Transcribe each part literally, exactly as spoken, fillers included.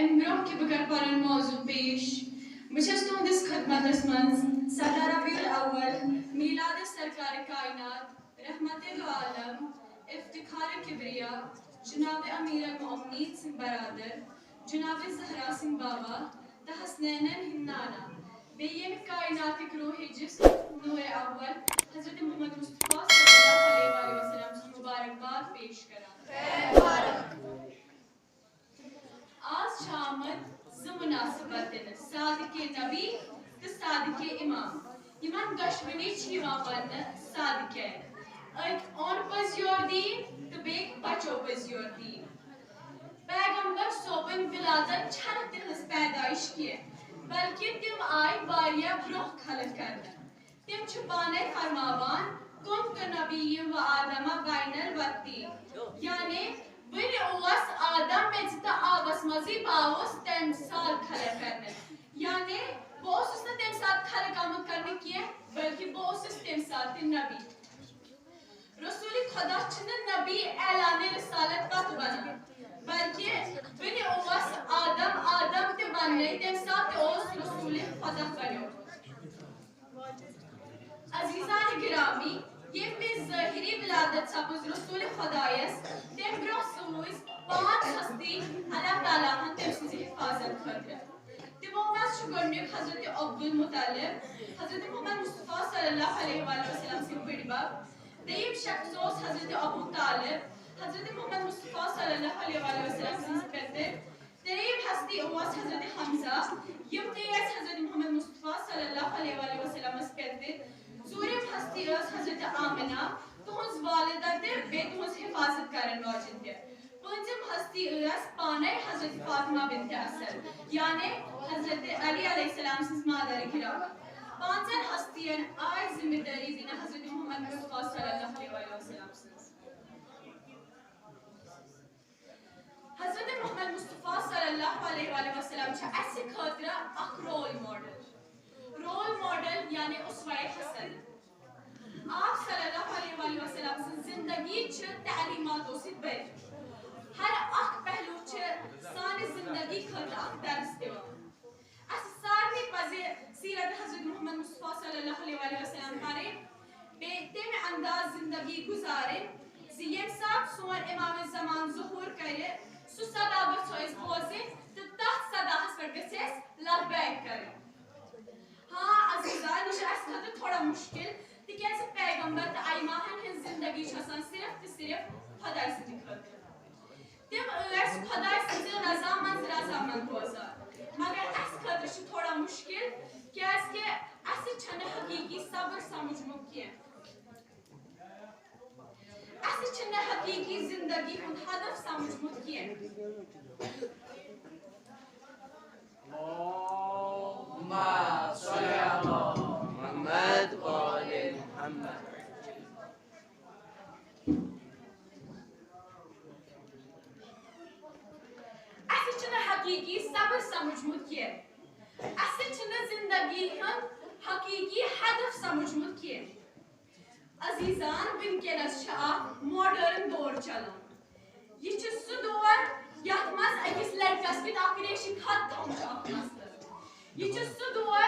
امہِ برونٛہہ کہِ بہٕ کرٕ پنُن موضوع پیش، بہٕ چھَس تُہنٛدِس خدمتس منٛز سدہ ربیع الاول، میلاد سرکار کائنات، رحمت دو عالم، افتخار کبریا، جناب امیر المؤمنین سٕنٛدۍ برادر، جناب زہرا سٕنٛدۍ بابا تہٕ حسنینن ہٕنٛدۍ نانا، بیٚیہِ ییٚمہِ کائناتٕکۍ روحِ جسم نور اول حضرت محمد مصطفیٰ صلی اللہ علیہ وآلہ وسلم سٕنٛز مبارکباد پیش کران۔ آز چھِ آمٕتۍ زٕ مناسبت دِنہٕ، صادق نبی تہٕ صادق امام۔ یِمن دۄشوٕنی چھِ یِوان وننہٕ صادقین۔ أکۍ اوٚن پٔزۍ یور دیٖن تہٕ بیٚیہِ بچو پٔزۍ یور دیٖن۔ پیغمبر صٲبٕنۍ ولادت چھنہٕ تِہنٛز پیدٲیش کینٛہہ، بلکہِ تِم آیہِ واریاہ برونٛہہ خلق کرنہٕ۔ تِم چھِ پانے فرماوان، "کنت نبی و آدم بین الوقتین"، یعنی وُنہِ اوس آدم میٚژِ تہٕ آبس منٛزٕے، بہٕ آوُس تمہِ ساتہٕ خلق کرنہٕ۔ یعنی بہٕ اوسُس نہٕ تمہِ ساتہٕ خلق آمُت کرنہٕ کینٛہہ، بلکہِ بہٕ اوسُس تمہِ ساتہٕ تہِ نبی۔ رسول خدا چھُنہٕ نبی اعلان رسالت پتہٕ بنان، بلکہِ وُنہِ اوس آدم، آدم تہِ بننے، تمہِ ساتہٕ تہِ اوس رسول خدا بنیومُت۔ عزیزان گرامی، ییٚمہِ وِزِ ظٲہری ولادت سپٕز رسول خدایس، تمہِ برونٛہہ سوٗز پانٛژھ ہستی اللہ تعالیٰ ہن تٔمۍ سٕنٛزِ حفاظت خٲطرٕ۔ تِمو منٛز چھُ گۄڈٕنیُک حضرت عبدالمطلب، حضرت محمد مصطفیٰ صلی اللہ علیہ وآلہ وسلم سٕنٛدۍ بٔڈۍ بب۔ دوٚیِم شخص اوس حضرت ابو طالب، حضرت محمد مصطفیٰ صلی اللہ علیہ وآلہ وسلم سٕنٛز پیٚتٕر۔ ترٛیٚیِم ہستی اوس حضرت حمزہ، یِم تہِ ٲسۍ حضرت محمد مصطفیٰ صلی اللہ علیہ وآلہ وسلمس پیٚتٕر۔ ژوٗرِم ہستی ٲس حضرت آمنہ، تُہنٛز والدہ تہِ بیٚیہِ تُہنٛز حفاظت کرن واجِنۍ تہِ۔ پٲنٛژِم ہستی ٲس پانے حضرت فاطمہ بنت اسد، یعنی حضرت علی علیہ السلام سٕنٛز مادر گرامی۔ پانٛژن ہستین آے ذمہ دٲری دِنہٕ حضرت محمد مصطفیٰ صلی اللہ علیہ وآلہ وسلم سٕنٛز۔ حضرت محمد مصطفیٰ صلی اللہ علیہ وآلہ وسلم چھِ اَسہِ خٲطرٕ اکھ رول ماڈل۔ رول ماڈل یعنی اسوہ حسن۔ آپ صلی اللہ علیہ وآلہ وسلم سٕنٛز زندگی چھِ تعلیماتو سۭتۍ بٔرِتھ۔ ہر اکھ پہلو چھِ سانہِ زندگی خٲطرٕ اکھ درس دِوان۔ اَسہِ سارنٕے پَزِ سیرت حضرت محمد مصطفیٰ صلی اللہ علیہ وآلہ وسلم پَرٕنۍ، بیٚیہِ تَمہِ انداز زندگی گُزارٕنۍ زِ ییٚمہِ ساتہٕ سون امام زمان ظہور کَرِ، سُہ صدا گژھو أسۍ بوزٕنۍ تہٕ تَتھ صداہَس پٮ۪ٹھ گژھِ اَسہِ لبیک کَرٕنۍ۔ ہاں عزیزان، یہِ چھُ اَسہِ خٲطرٕ تھوڑا مُشکِل، تِکیٛازِ پیغمبر تہٕ ائمہَن ہٕنٛز زندگی چھِ آسان صرف تہٕ صرف خۄداے سٕنٛدِ خٲطرٕ۔ تِم ٲسۍ خۄداے سٕنٛزِ رضا منٛز رضامند روزان۔ مگر اَسہِ خٲطرٕ چھُ تھوڑا مُشکِل، کیٛازِ کہِ اَسہِ چھَنہٕ حقیٖقی صبر سمجھمُت کینٛہہ۔ اَسہِ چھِنہٕ حقیٖقی زندگی ہُنٛد ہدف سمجھمُت کینٛہہ۔ اللهم صل على محمد وآل محمد۔ اَسہِ چھُنہٕ حقیٖقی صبر سمجھمُت کینٛہہ۔ اَسہِ چھُنہٕ زندگی ہُنٛد حقیٖقی ہدف سمجھمُت کینٛہہ۔ عزیزان، وٕنکیٚنَس چھُ اکھ ماڈرن دور چلان۔ یہِ چھُ سُہ دور یتھ منٛز أکِس لڑکس کیُتھ اکھ ریشہِ خط تھاوُن چھُ اکھ مسلہٕ۔ یہِ چھُ سُہ دور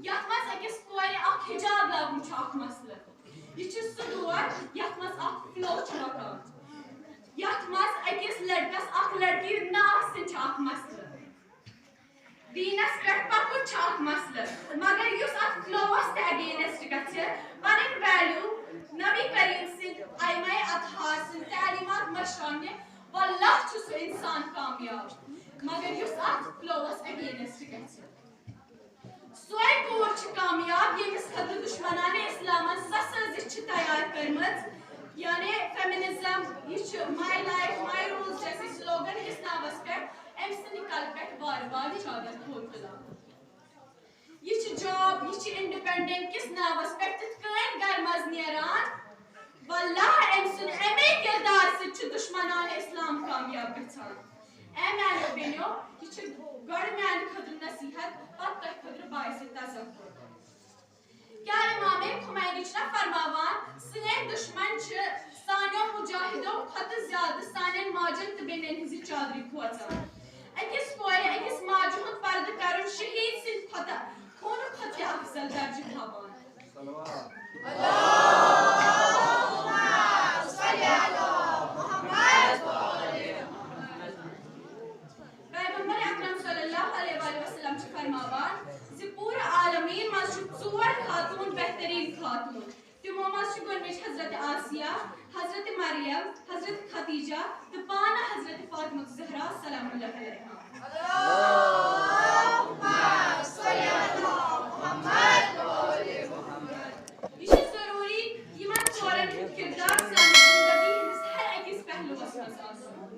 یتھ منٛز أکِس کورِ اکھ حجاب لاگُن چھُ اکھ مسلہٕ۔ یہِ چھُ سُہ دور یتھ منٛز اکھ فلو چھُ ہۄکھان، یتھ منٛز أکِس لڑکس اکھ لڑکی نہٕ آسٕنۍ چھِ اکھ مسلہٕ۔ دیٖنس پٮ۪ٹھ پکُن چھُ اکھ مسلہٕ، مگر یُس اتھ فلوس تہِ against گژھِ، پنٕنۍ ویلیو نبی کریم سٕنٛدۍ ائمہ اطہار سٕنٛدۍ تعلیمات مٔشراونہِ، واللہ چھُ سُہ انسان کامیاب، مگر یُس اتھ فلوس against گژھِ۔ سۄے کوٗر چھِ کامیاب، ییٚمِس خٲطرٕ دُشمنانِ اسلامن سۄ سٲزِش چھِ تیار کٔرمٕژ، یعنی فیمنزم، یہِ چھُ my life my rules جیسے سلوگن کِس ناوس پٮ۪ٹھ أمۍ سٕنٛدِ کلہٕ پٮ۪ٹھ وارٕ وارٕ چادر تھوٚد تُلان۔ یہِ چھِ جاب، یہِ چھِ انڈیپینڈنٹ کِس ناوس پٮ۪ٹھ تِتھ کٔنۍ گرٕ منٛز نیران۔ واللہ أمۍ سُنٛد اَمے کردار سۭتۍ چھُ دُشمنان اسلام کامیاب گژھان۔ اے میانیو بیٚنیو، یہِ چھِ گۄڈٕ میانہِ خٲطرٕ نصیحت، پتہٕ تۄہہِ خٲطرٕ باعث تذکر۔ کیا امام خمینی چھُنہ فرماوان، سٲنۍ دُشمن چھِ سانیو مجاہدو کھۄتہٕ زیادٕ سانٮ۪ن ماجن تہٕ بیٚنٮ۪ن ہٕنٛزِ چادرِ کھوژان؟ أکِس کورِ پیغمبر اکرم صلی اللہ علیہ وآلہ وسلم چھِ فرماوان زِ پوٗرٕ عالمیٖن منٛز چھِ ژور خاتوٗن بہتریٖن خاتوٗن۔ تِمو منٛز چھِ گۄڈٕنِچ حضرت آسیہ، حضرت مریم، حضرت خدیجہ تہٕ پانہٕ حضرت فاطمہ زہرا سلام اللہ علیہا۔ یہِ چھُ ضروٗری یِمن ژورن ہُنٛد کِردار سانہِ زِندگی ہٕنٛدِس ہر أکِس پہلوَس منٛز آسُن۔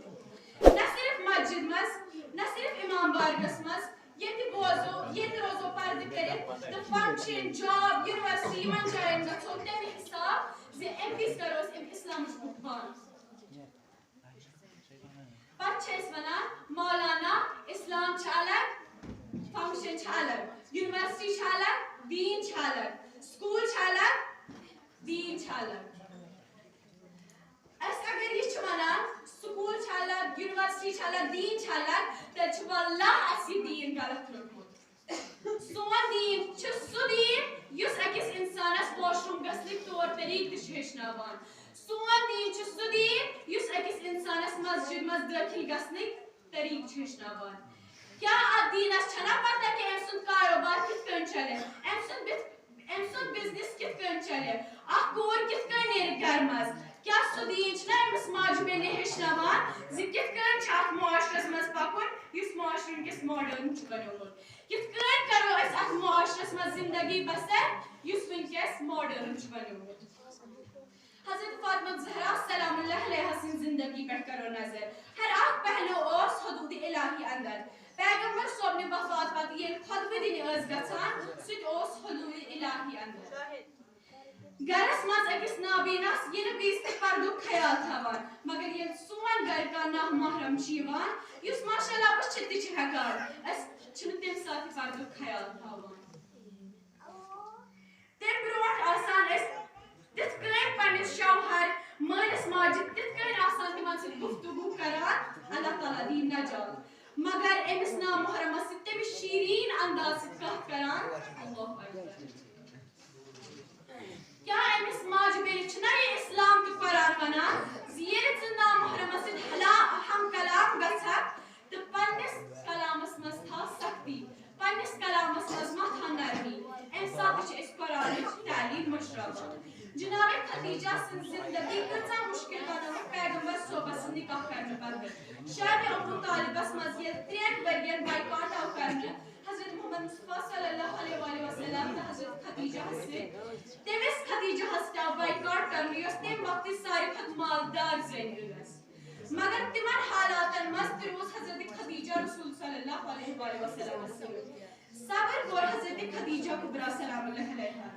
نہ صرف مسجد منٛز، نہ صرف امام بارگس منٛز، ییٚتہِ بوزو، ییٚتہِ روزو پردٕ کٔرِتھ تہٕ function، job، university، یِمن جاین گژھو تمہِ حساب زِ امہِ وِزِ کرو أسۍ امہِ اسلامٕچ بُتھ بنٛد۔ پتہٕ چھِ أسۍ ونان مولانا، اسلام چھُ الگ، function چھِ الگ، university چھِ الگ، دیٖن چھُ الگ، school چھُ الگ، دیٖن چھُ الگ۔ أسۍ اگر یہِ چھِ ونان، school چھِ الگ، university چھِ الگ، دیٖن چھِ الگ، تیٚلہِ چھُ واللہ اَسہِ یہِ دیٖن غلط روٚٹمُت۔ سون دیٖن چھُ سُہ دیٖن یُس أکِس اِنسانَس washroom گژھنٕکۍ طور طریٖقہٕ تہِ چھُ ہیٚچھناوان۔ سون دیٖن چھُ سُہ دیٖن یُس أکِس اِنسانَس مسجد منٛز دٲخِل گژھنٕکۍ طریٖقہٕ چھُ ہیٚچھناوان۔ کیٛاہ اَتھ دیٖنَس چھَنا پَتہ کہِ أمۍ سُنٛد کاروبار کِتھ کٔنۍ چَلہِ، أمۍ سُنٛد بِتھ-، أمۍ سُنٛد business کِتھ کٔنۍ چَلہِ، اَکھ کوٗر کِتھ کٔنۍ نیرِ گَرٕ منٛز؟ کیٛاہ سُہ دیٖن چھُنہ أمِس ماجہِ بیٚنہِ ہیٚچھناوان زِ کِتھ کٔنۍ چھُ اَتھ معاشرَس منٛز پَکُن یُس معاشرٕ وٕنکیٚس modern چھُ بنیومُت؟ کِتھ کٔنۍ کرو أسۍ اتھ معاشرس منٛز زندگی بسر یُس وٕنکیٚس modern چھُ بنیومُت؟ حضرت فاطمہ زہرا سلام اللہ علیہا سٕنٛز زندگی پٮ۪ٹھ کرو نظر۔ ہر اکھ پہلو اوس حدود الہی اندر۔ پیغمبر صٲبنہِ وفات پتہٕ ییٚلہِ خطبہٕ دِنہِ ٲسۍ گژھان، سُہ تہِ اوس حدود الہی اندر۔ گرس منٛز أکِس نابیناہس یِنہٕ وِزِ تہِ پردُک خیال تھاوان، مگر ییٚلہِ سون گرِ کانٛہہ نامحرم چھُ یِوان، یُس ماشاءاللہ وٕچھِتھ تہِ چھِ ہٮ۪کان، أسۍ چھِنہٕ تَمہِ ساتہٕ تہِ پردُک خیال تھاوان۔ تَمہِ برونٛٹھ آسان أسۍ تِتھ کٔنۍ پننِس شوہر، مٲلِس ماجہِ تِتھ کٔنۍ آسان تِمن سۭتۍ گفتگو کران، اللہ تعالیٰ دِیِن نجات۔ مگر أمِس نامحرمس سۭتۍ تٔمِس شیٖریٖن انداز سۭتۍ کتھ کران، اللہ اکبر۔ کیٛاہ أمِس ماجہِ بیٚنہِ چھُنہ یہِ اسلام تہٕ قرآن ونان زِ ییٚلہِ ژٕ نامحرمس سۭتۍ حلا-، ہم کلام گژھکھ تہٕ پننِس کلامس منٛز تھاو سختی، پننِس کلامس منٛز مہ تھاو نرمی، امہِ ساتہٕ چھِ أسۍ قرآنٕچ تعلیٖم مٔشراوان۔ جناب خدیجہ سٕنٛز زندگی کۭژاہ مُشکِل بنٲوٕکھ پیغمبر صٲبس سۭتۍ نکاح کرنہٕ پتہٕ۔ شادِ ابو طالبس منٛز ییٚلہِ ترٛٮ۪ن ؤرین boycott آو کرنہٕ، حضرت محمد مصطفیٰ صلی اللہ علیہ وآلہ وسلم تہٕ حضرت خدیجہ ہس سۭتۍ۔ تٔمِس خدیجہ ہس تہِ آو boycott کرنہٕ، یۄس تمہِ وقتٕچ ساروی کھۄتہٕ مالدار زٔنۍ ٲس۔ مگر تِمن حالاتن منٛز تہِ روٗز حضرت خدیجہ رسول صلی اللہ علیہ وآلہ وسلمس سۭتۍ۔ صبر کوٚر حضرت خدیجہ کبریٰ سلام اللہ علیہا۔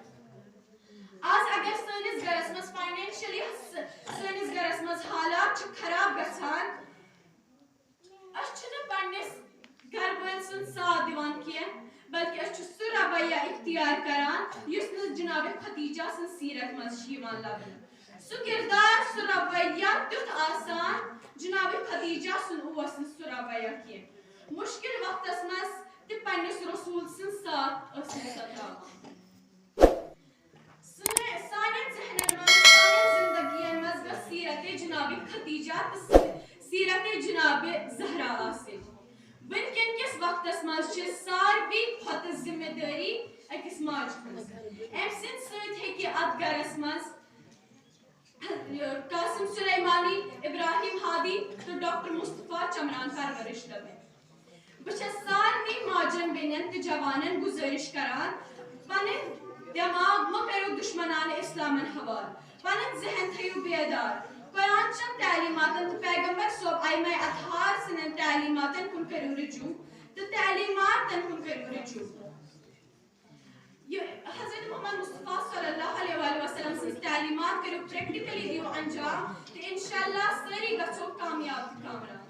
آز اگر سٲنِس گرس منٛز financially س-، سٲنِس گرس منٛز حالات چھِ خراب گژھان، أسۍ چھِنہٕ پننِس گرٕ وٲلۍ سُنٛد ساتھ دِوان کینٛہہ، بلکہِ أسۍ چھِ سُہ رویہ اختیار کران یُس نہٕ جناب خدیجہ سٕنٛز سیرت منٛز چھِ یِوان لبنہٕ۔ سُہ کردار، سُہ رویہ تیُتھ آسان، جناب خدیجہ سُنٛد اوس نہٕ سُہ رویہ کینٛہہ۔ مُشکِل وقتس منٛز تہِ پننِس رسول سٕنٛد ساتھ ٲسۍ نہٕ سۄ ترٛاوان۔ سٲنۍ، سانٮ۪ن ذہنن منٛز، سانٮ۪ن زندگین منٛز گٔژھ سیرت جناب خدیجہ تہٕ س-، سیرت جناب زہرا آسٕنۍ۔ وٕنکیٚن کِس وقتس منٛز چھِ ساروی کھۄتہٕ ذمہ دٲری أکِس ماجہِ ہٕنٛز۔ أمۍ سٕنٛدِ سۭتۍ ہیٚکہِ اتھ گرس منٛز قاسم سلیمانی، ابراہیم ہادی تہٕ ڈاکٹر مصطفیٰ چمران پرورش لبِتھ۔ بہٕ چھَس سارنٕے ماجن، بیٚنٮ۪ن تہٕ جوانن گُزٲرِش کران، پنٕنۍ دٮ۪ماغ مہٕ کٔرِو دُشمنانہٕ اسلامن حوالہٕ، پنٕنۍ ذہن تھٲیِو بیدار۔ قرآن چٮ۪ن تعلیماتن تہٕ پیغمبر صٲب ائمہ اطہار سٕنٛدٮ۪ن تعلیماتن کُن کٔرِو رجوع تہٕ تعلیماتن کُن کٔرِو رجوع۔ یہِ حضرت محمد مصطفیٰ صلی اللہ علیہ وآلہ وسلم سٕنٛز تعلیمات کٔرِو practically، دِیِو انجام تہٕ انشاءاللہ سٲری گژھو کامیاب تہٕ کامران۔